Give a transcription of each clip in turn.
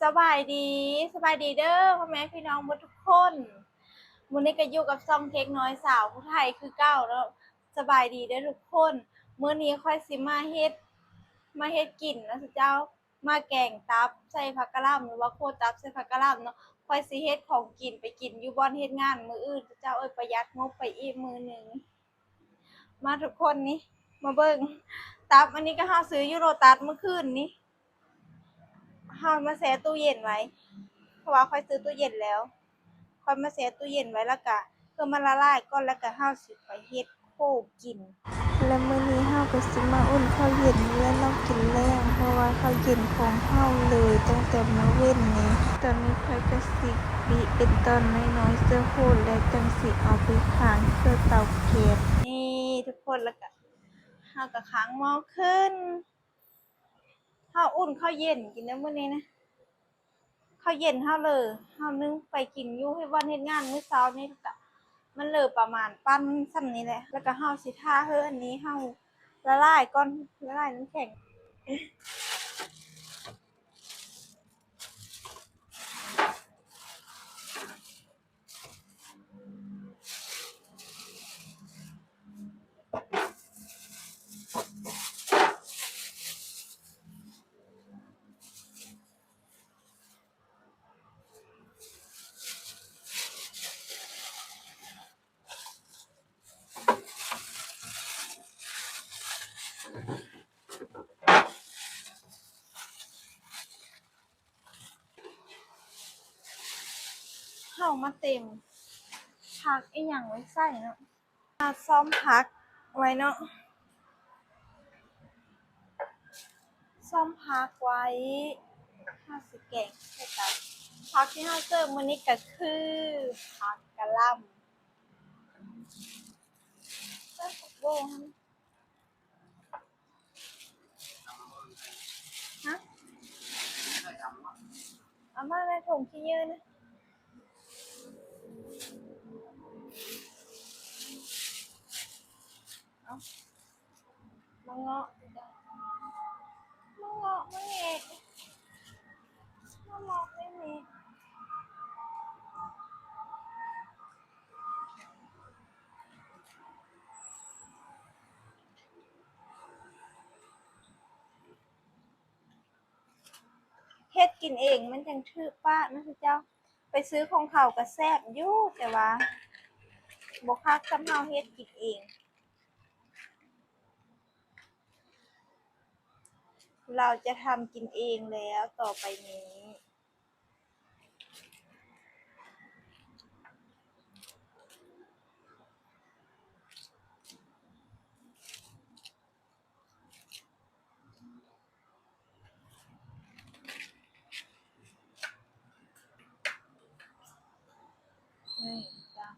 ສະບາຍດີ, ສະບາຍດີເດີພໍ່ແມ່ພີ່ນ້ອງເບິດທຸກຄົນ. ມື້ນີ້ກໍຢູ່ກັບຊ່ອງເດັກນ້ອຍສາວຜູ້ໄທຄືເກົ່າເນາະ. ສະບາຍດີເດີທຸກຄົນ. ມື້ນີ້ຂ້ອຍຊິມາເຮັດ, ມາເຮັດກິນເນາະເຈົ້າ. ມາແກງຕັບໃສ່ຜັກກະຫຼໍ່າ ຫຼືວ່າຂົ້ວຕັບໃສ່ຜັກກະຫຼໍ່າເນາະ. ຂ້ອຍຊິເຮັດຂອງກິນໄປກິນຢູ່ບ່ອນເຮັດງານມື້ອື່ນ. ເຈົ້າເອີຍ ປະຢັດງົບໄປອີກມື້ໜຶ່ງ. ມາທຸກຄົນນີ້ ມາເບິ່ງ ຕັບອັນນີ້ກໍເຮົາຊື້ຢູ່ໂລຕັສມື້ຄືນນີ້ ເຮົາມາແຊ່ຕູ້ເຢັນໄວ້ ເພາະວ່າຂ້ອຍຊື້ຕູ້ເຢັນແລ້ວ ຂ້ອຍມາແຊ່ຕູ້ເຢັນໄວ້ ແລ້ວກະເພື່ອມັນລະລາຍກ່ອນ ແລ້ວກະເຮົາຊິໄປເຮັດໂຄກິນ. ແລະມື້ນີ້ເຮົາກໍຊິມາອຸ່ນເຂົ້າເຢັນນີ້ແຫຼະເນາະ ກິນແລງ ເພາະວ່າເຂົ້າເຢັນຂອງເຮົາເລີຍຕັ້ງແຕ່ມື້ເວັນນີ້. ຕອນນີ້ຂ້ອຍກໍຊິ ບິເປັນຕອນນ້ອຍໆ ເຊິ່ງໂພດ ແລະຈັ່ງຊິເອົາໄປຂ້າງເຄື່ອງເຕົາແກັສ. ນີ້ທຸກຄົນ ແລ້ວກະເຮົາກະຄ້າງໝໍ້ຂຶ້ນ. ເຮົາອຸ່ນເຂົ້າເຢັນກິນເດີມື້ນີ້ນະ. ເຂົ້າເຢັນເຮົາເລີ ເຮົາໜຶ້ງໄປກິນຢູ່ເຮັດວັນເຮັດງານມື້ເຊົ້ານີ້ ກະມັນເລີປະມານປານຊ່ຳນີ້ແຫຼະ. ແລ້ວກະເຮົາຊິຖ້າໃຫ້ອັນນີ້ເຮົາລະລາຍກ່ອນ ລະລາຍນ້ຳແຂງ. ເຮົາມາເຕັມຜັກອີ່ຫຍັງໄວ້ໃສ່ເນາະ. ມາຊ້ອມຜັກໄວ້ເນາະ ຊ້ອມຜັກໄວ້ ເຮົາຊິແກງໃສ່ກັບ ຜັກທີ່ເຮົາເສີບມື້ນີ້ກໍຄືຜັກກະຫຼໍ່າ ເອີ ຜັກບົວຫັ້ນ. ຮະ? ເອົາມາແມ່ຖົງຂີ້ເຫຍື້ອນະ. ເອົາ ມາເງາະ ມາເງາະ ມາແງະ ມາເງາະ ມາແງະ. ເຮັດກິນເອງມັນຈັ່ງຖືກປາກນະເຈົ້າ. ໄປຊື້ຂອງເຂົາກໍແຊບຢູ່ ແຕ່ວ່າບໍ່ຄັກສ່ຳເຮົາເຮັດກິນເອງ. ເຮົາຈະທຳກິນເອງແລ້ວຕໍ່ໄປນີ້. ນີ້ຈ້າ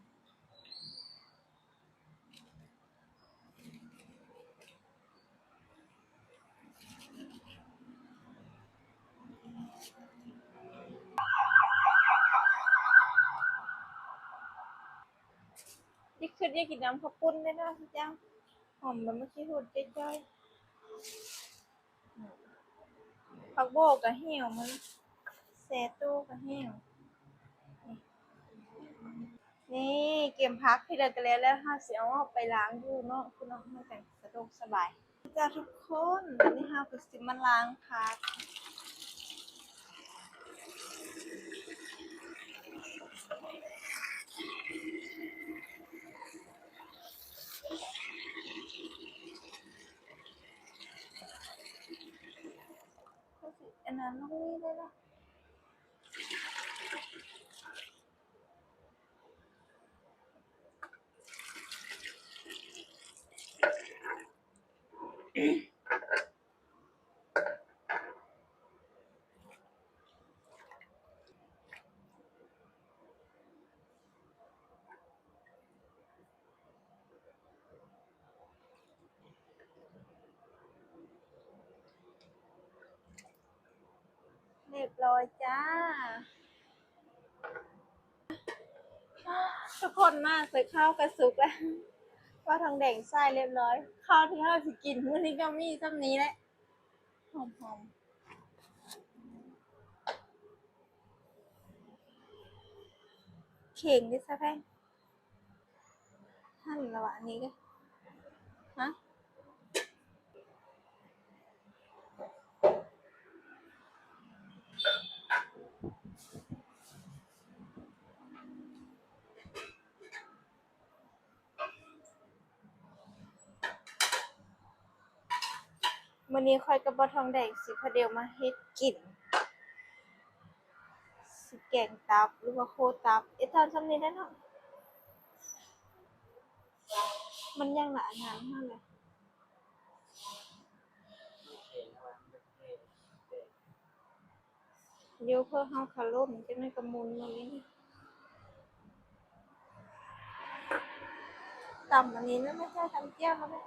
ນີ້ຄືຢາກກິນນ້ຳເຂົ້າປຸ້ນເດ້ເນາະ ຄືຈັ່ງຫອມໃບໝາກຂີ້ຫູດຈ້ອຍໆ. ຜັກບົວກໍຫິ້ວ ມັນແຊ່ຕູ້ກໍຫິ້ວ. ນີ້ ນີ້ກຽມຜັກທີ່ເຫຼືອກໍແລ້ວແລ້ວ ເຮົາຊິເອົາອອກໄປລ້າງຢູ່ເນາະ ເພື່ອເນາະ ມັນຈັ່ງສະດວກສະບາຍ. ຈ້າທຸກຄົນ ຕອນນີ້ເຮົາກໍຊິມາລ້າງຜັກ. ກໍຊິອັນນັ້ນລົງນີ້ໄດ້ລະ. ຮຽບຮ້ອຍຈ້າ ທຸກຄົນ. ມາໃສ່ເຂົ້າກະສຸກແລ້ວ ເຂົ້າທອງແດງໃສ່ຮຽບຮ້ອຍ. ເຂົ້າທີ່ເຮົາຊິກິນມື້ນີ້ກໍມີສ່ຳນີ້ແຫຼະ ຫອມໆ. ເຄັ່ງເດ້ສາວແພງ. ຫັ້ນລະວະ ອັນນີ້ກະ ຮະ? ມື້ນີ້ຂ້ອຍກັບບ່າວທອງແດງຊິພາດຽວມາເຮັດກິນ ຊິແກງຕັບ ຫຼືວ່າໂຄຕັບ ເຮັດທານຊ່ຳນີ້ແຫຼະເນາະ. ມັນຍັງລະອັນນັ້ນຫັ້ນແຫຼະ. ຢູ່ເພື່ອເຮົາຄາລົມ ຈັ່ງໃດກະໝຸນມານີ້ ຕຳອັນນີ້ນະ ແມ່ນໃສ່ຕຳຈ້ຽວມາເລີຍ.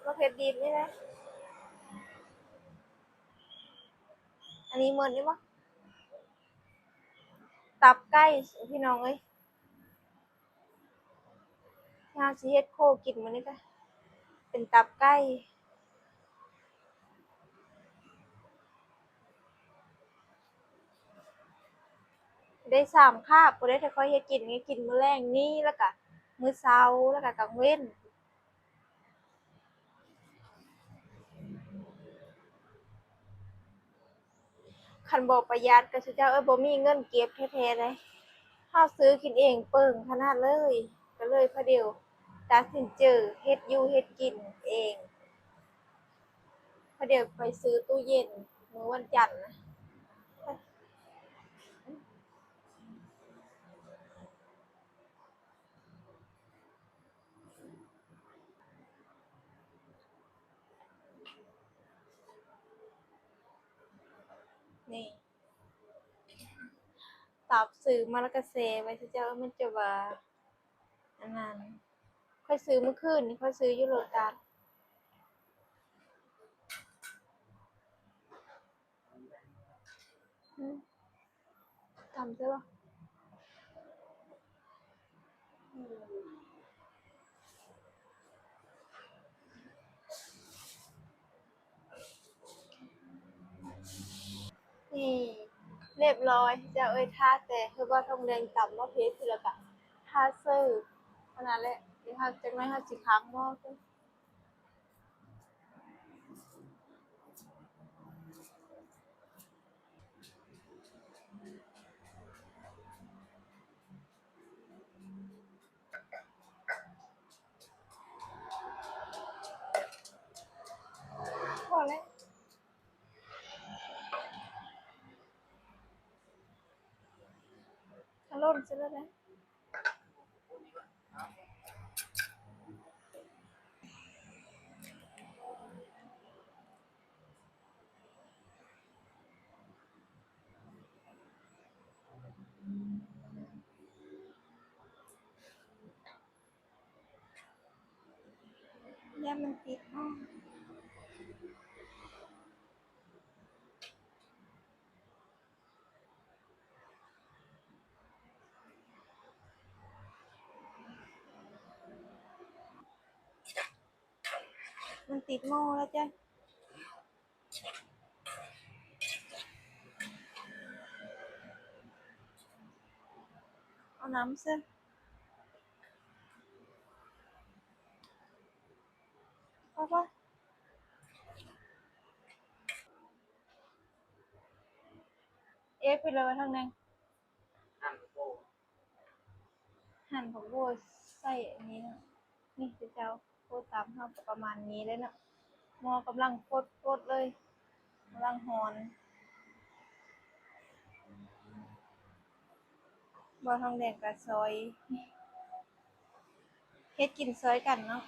ມາເຜັດດີບນີ້ນະ ອັນນີ້ໝົດນີ້ບໍ່? ຕັບໄກ່ ພີ່ນ້ອງເອີຍ. ເຮົາຊິເຮັດໂຄກິນມື້ນີ້ກະເປັນຕັບໄກ່ ໄດ້ສາມຄາບພຸ້ນເດ້ ທີ່ຂ້ອຍເຮັດກິນນີ້ ກິນມື້ແລງນີ້ ແລ້ວກະມື້ເຊົ້າ ແລ້ວກະກາງເວັນ. ຄັນບໍ່ປະຢັດກະຊິເຈົ້າເອີຍ ບໍ່ມີເງິນເກັບແທ້ໆເດ້. ເຮົາຊື້ກິນເອງເປິ້ງຂະໜາດເລີຍ ກະເລີຍພາດຽວຕັດສິນເຈີເຮັດຢູ່ເຮັດກິນເອງ. ພາດຽວໄປຊື້ຕູ້ເຢັນມື້ວັນຈັນນະ. ນີ້ ຕັບຊື້ມາແລ້ວກະແຊ່ໄວ້ ຊິເຈົ້າ ມັນຈະວ່າ ອັນນັ້ນ ຂ້ອຍຊື້ມື້ຄືນນີ້ ຂ້ອຍຊື້ຢູ່ໂລຕັສ. ອືມ ຕຳໃສ່ບໍ່? ນີ້ ຮຽບຮ້ອຍ ເຈົ້າເອີຍ ຖ້າແຕ່ຄືວ່າທອງແດງຕຳມາເພດ ແລ້ວກະຖ້າເສີບ ເທົ່ານັ້ນແຫຼະ. ດຽວເຮົາ ຈັກໜ້ອຍເຮົາຊິຄ້າງໝໍ້ກ່ອນ. ພໍແລ້ວ ອາລົມຊິເລີຍ. ຢ້ານມັນຕິດ ມັນຕິດໝໍ້ແລ້ວຈ້ະ. ເອົານ້ຳໃສ່ ພໍ ພໍ. ເອ ເພິ່ນລະວ່າທາງໃນ ຫັ້ນ ຜັກບົວໃສ່ອັນນີ້ເນາະ. ນີ້ເຈົ້າ ໂຄຕຳເຮົາກະປະມານນີ້ແຫຼະເນາະ. ໝໍ້ກຳລັງຟົດໆເລີຍ ກຳລັງຮ້ອນ. ບ່າວທອງແດງກະຊອຍ ເຮັດກິນຊອຍກັນເນາະ.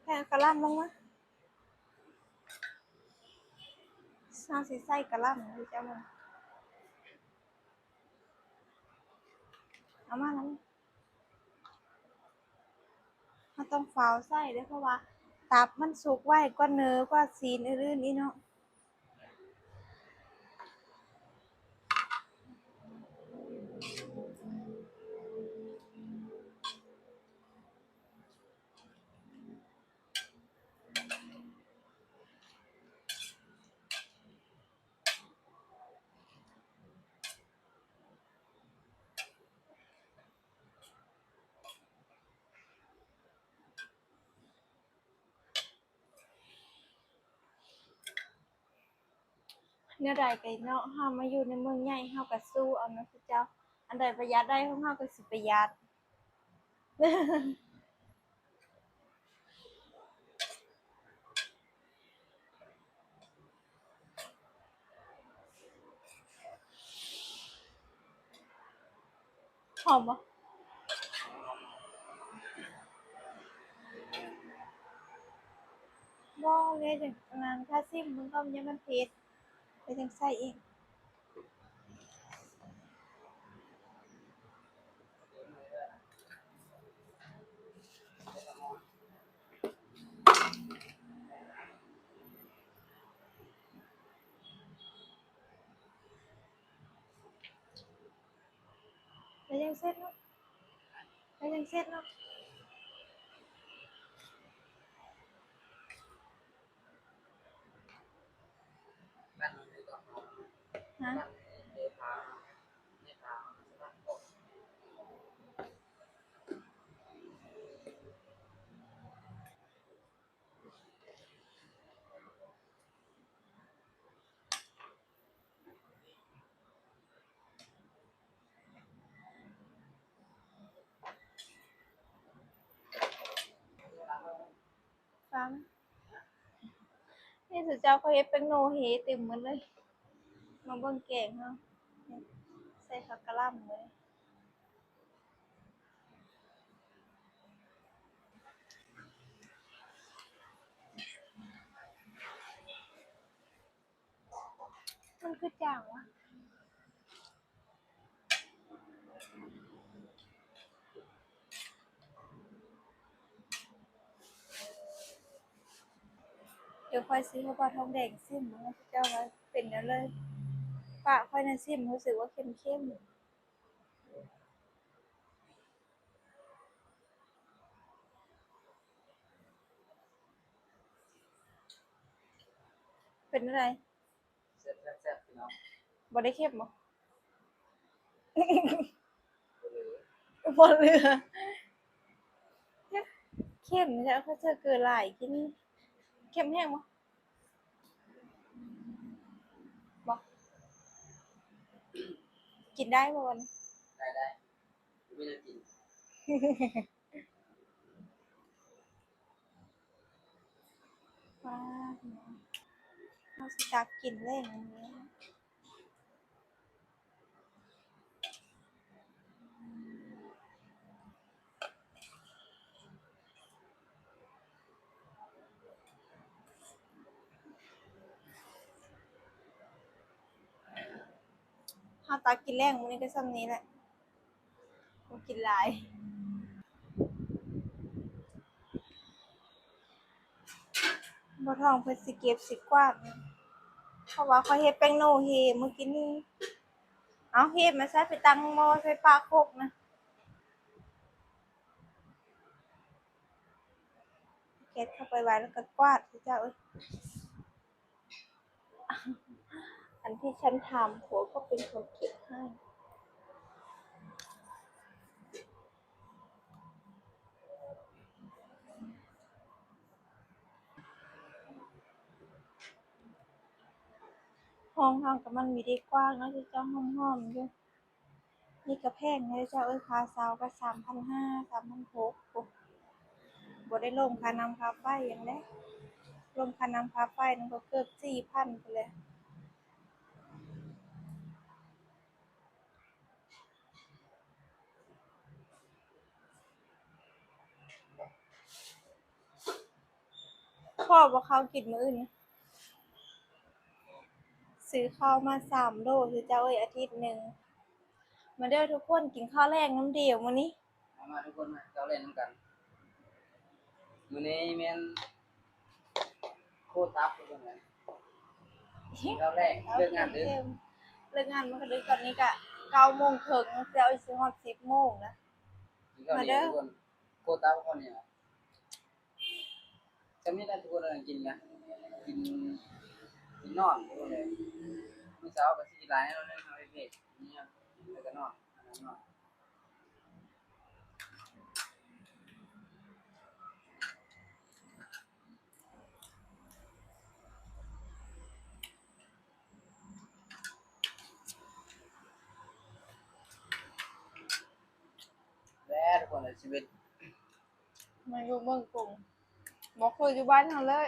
ແພງກະລ່ຳລົງມາ ເຮົາຊິໃສ່ກະລ່ຳເຈົ້າ ເອົາມາແລ້ວ. ເຮົາຕ້ອງຟ້າວໃສ່ເດີ້ ເພາະວ່າຕັບມັນສຸກໄວກວ່າເນື້ອ ກວ່າຊີ້ນອື່ນໆອີກເນາະ. ແນວໃດກໍເນາະ ເຮົາມາຢູ່ໃນເມືອງໃຫຍ່ ເຮົາກໍສູ້ເອົາເນາະເຈົ້າ. ອັນໃດປະຢັດໄດ້ ພວກເຮົາກໍຊິປະຢັດ. ຫອມບໍ່? ບໍ່ເລີຍ ອັນນັ້ນ ຖ້າຊີມເບິ່ງກ່ອນ ຢ້ານມັນເຜັດ ແລ້ວຈັ່ງໃສ່ອີກ. ແລ້ວຍັງເສັດເນາະ ແລ້ວຍັງເສັດເນາະ. ຮະ? ຟັງ ນີ້ ເຈົ້າ ເຂົາເຮັດແປ້ງໂນເຮເຕັມໝົດເລີຍ. ມາເບິ່ງແກງເຮົາ ໃສ່ຜັກກະຫຼ່ຳເລີຍ. ມັນຄືຈາງວະ? ດຽວຂ້ອຍຊິໃຫ້ບ່າວທອງແດງຊີມເບິ່ງ ເຈົ້າວ່າເປັນແນວໃດ. ປາກຂ້ອຍນະຊີມ ຮູ້ສຶກວ່າເຄັມໆ. ເປັນຈັ່ງໃດ? ແຊບໆ ແຊບໆ ພີ່ນ້ອງ. ບໍ່ໄດ້ເຄັມບໍ່? ບໍ່ເຫຼືອ ບໍ່ເຫຼືອ. ເຄັມແທ້ ເຂົາໃສ່ເກືອຫຼາຍ ກິນ ເຄັມແຮງບໍ່? ບໍ່ ກິນໄດ້ບໍ່ບັດນີ້? ໄດ້ໆ ມີແນວກິນ. ປາດ ເຮົາຊິຕັກກິນແລ້ວນີ້. ເຮົາຕັກກິນແລ້ງມື້ນີ້ກໍສ່ຳນີ້ແຫຼະ ບໍ່ກິນຫຼາຍ. ບ່າວທອງເພິ່ນຊິເກັບຊິກວາດ ເພາະວ່າຂ້ອຍເຮັດແປ້ງໂນເຮມື້ກີ້ນີ້. ເອົາ ເຮັດມາໃສ່ ໄປຕັ້ງໝໍ້ໃສ່ປາກຄົກນະ. ເກັບເຂົ້າໄປໄວ້ແລ້ວກໍກວາດ ເຈົ້າເອີຍ. ອັນທີ່ສັນຖາມຜົວກໍເປັນຄົນເກັບໃຫ້. ຫ້ອງເຮົາກໍມັນມີໄດ້ກວ້າງເນາະ ເຈົ້າ ຫອມໆຢູ່. ນີ້ກໍແພງເດ້ເຈົ້າເອີຍ ຄ່າເຊົ່າກໍສາມພັນຫ້າ ສາມພັນຫົກ ບໍ່ໄດ້ລົງຄ່ານ້ຳຄ່າໄຟຫຍັງເດ້. ລົງຄ່ານ້ຳຄ່າໄຟນັ້ນກໍເກືອບສີ່ພັນພຸ້ນແຫຼະ. ພໍບໍ່ເຂົ້າກິນມື້ອື່ນ? ຊື້ເຂົ້າມາສາມໂລ ເຈົ້າເອີຍ ອາທິດໜຶ່ງ. ມາເດີທຸກຄົນ ກິນເຂົ້າແລງນຳດຽວມື້ນີ້. ມາ ມາທຸກຄົນ ມາເຂົ້າແລງນຳກັນ. ມື້ນີ້ແມ່ນໂຄຕັບທຸກຄົນເອີຍ. ກິນເຂົ້າແລງ ເລີກງານດຶກ ເລີກງານມັນກໍດຶກ ຕອນນີ້ກະເກົ້າໂມງເຄິ່ງ ເຈົ້າເອີຍ ຊິຮອດສິບໂມງນະ. ກິນເຂົ້າ ມາເດີ ດຽວທຸກຄົນ ໂຄຕັບເຮົານີ້ລະ. ຈະມີແຕ່ທຸກຄົນກິນນະ ກິນ ກິນນອນທຸກຄົນເລີຍ. ມື້ເຊົ້າກໍຊິກິນຫຼາຍແນ່ນອນ ເຮັດວຽກ ກິນແລ້ວກໍນອນ ນອນ. ເ ວິດ ມາຢູ່ເມືອງກຸງ ບໍ່ຄືຢູ່ບ້ານເຮົາເລີຍ.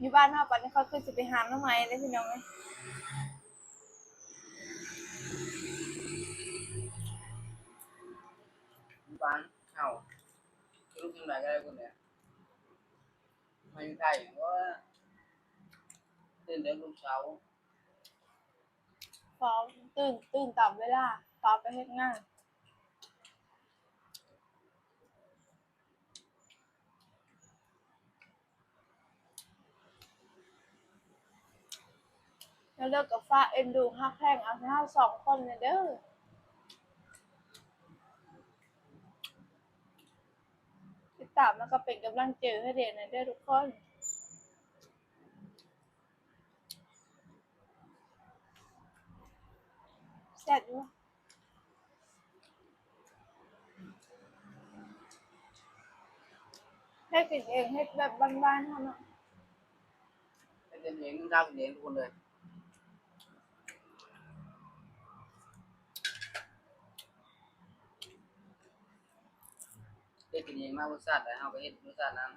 ຢູ່ບ້ານເຮົາປານນີ້ເຂົາຄືຊິໄປຫາໜໍ່ໄມ້ເດ້ພີ່ນ້ອງເອີຍ. ຢູ່ບ້ານເຮົາ ລຸກຍາມໃດກໍໄດ້ພຸ້ນແຫຼະ. ມາຢູ່ໄທ ໂອ້ຍ ຕື່ນແຕ່ລຸກເຊົ້າ ຟ້າວຕື່ນ ຕື່ນຕາມເວລາ ຟ້າວໄປເຮັດງານ. ແລ້ວເລີກກໍຝາກເອັນດູຮັກແພງເອົາໃຫ້ເຮົາສອງຄົນແດ່ເດີ. ຕິດຕາມ ແລ້ວກໍເປັນກຳລັງໃຈໃຫ້ເດນແດ່ເດີທຸກຄົນ. ແຊບຢູ່. ເຮັດກິນເອງ ເຮັດແບບບ້ານໆເຮົາເນາະ. ເຮັດກິນເອງ ກິນເອງທຸກຄົນເລີຍ. ເຮັດກິນເອງມາ ລົດຊາດໃດເຮົາກໍເຮັດລົດຊາດນັ້ນ.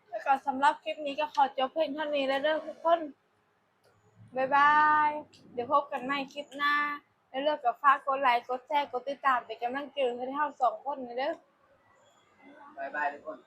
ແລ້ວກໍສຳລັບຄລິບນີ້ກໍຂໍຈົບພຽງເທົ່ານີ້ແລ້ວເດີທຸກຄົນ. ບາຍບາຍ ດຽວພົບກັນໃໝ່ຄລິບໜ້າ. ແລ້ວກໍຝາກກົດໄລ ກົດແຊ ກົດຕິດຕາມ ເປັນກຳລັງໃຈໃຫ້ເຮົາສອງຄົນແດ່ເດີ. ບາຍບາຍທຸກຄົນ.